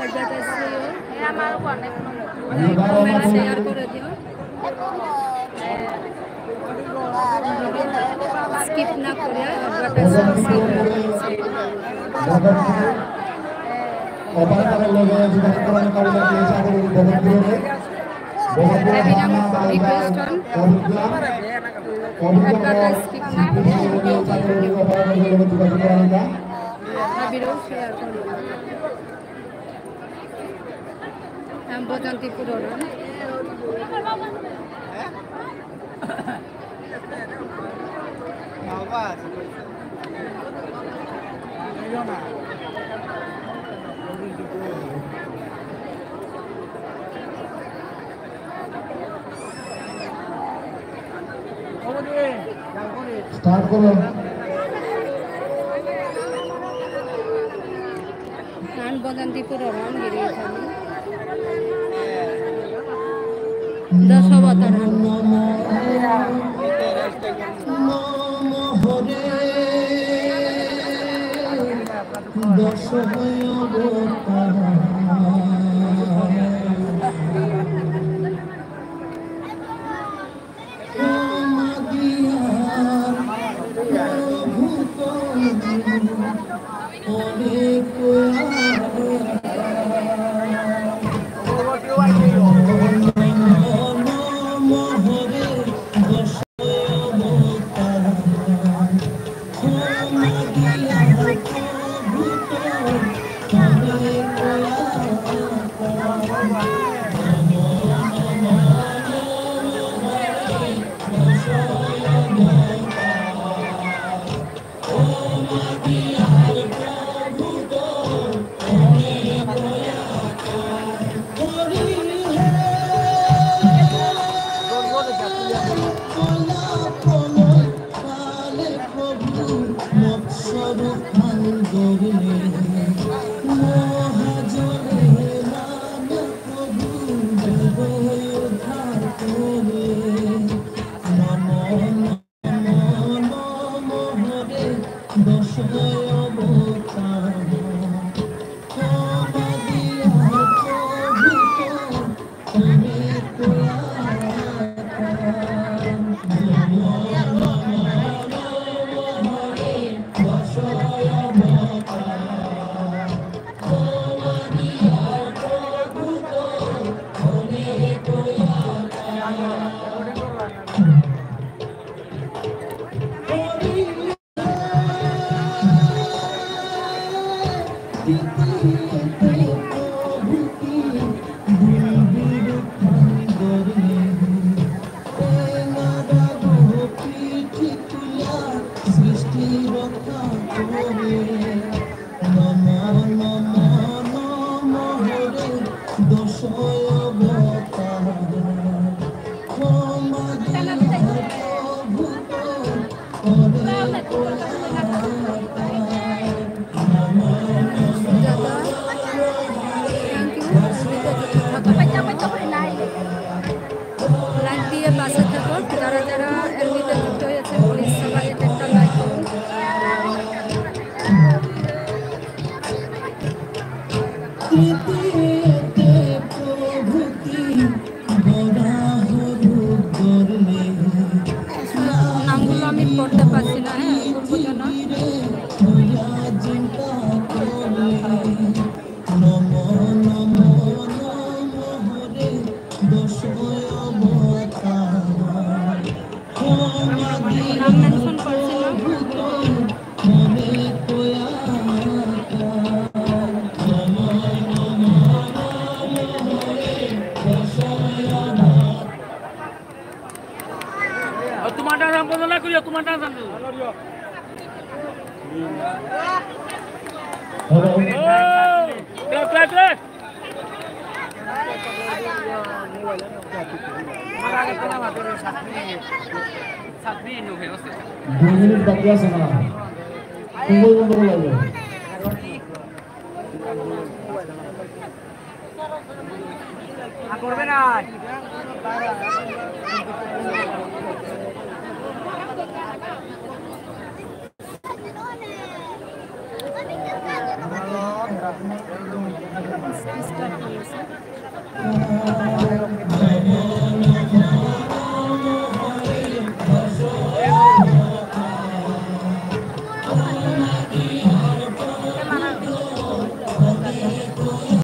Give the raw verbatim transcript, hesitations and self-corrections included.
Advertise দিও। Comment share করে দিও। Skip না করে advertise skip না করে। Operator লগে যোগাযোগ করার কারণে আমি চাকরি গ্রহণ করে নেই। Everyone request on advertise skip না করে। Video share করুন। আমি বৈজয়ন্তী পুরোরাম। Start করো। গান বজান ত্রিপুরা রাম গিরি এখানে। দশ অবতার। দশ অবতার। Live দিয়ে পাশে থাকো, যারা যারা এমনিতে যুক্ত হয়েছে, প্লিজ সবাই একটা একটা লাইক করুন। নামগুলো আমি পড়তে পারছি না, হ্যাঁ, পড়বো যেন। নাম মেনশন করছি না। তোমার ডান্স আমি বন্ধ না করিও, তোমার ডান্স আমি। Hello. Oh, clap, clap, clap. দুই মিনিট বাকি আছে না? তুমি বন্ধ করে লাগবে। করবে না।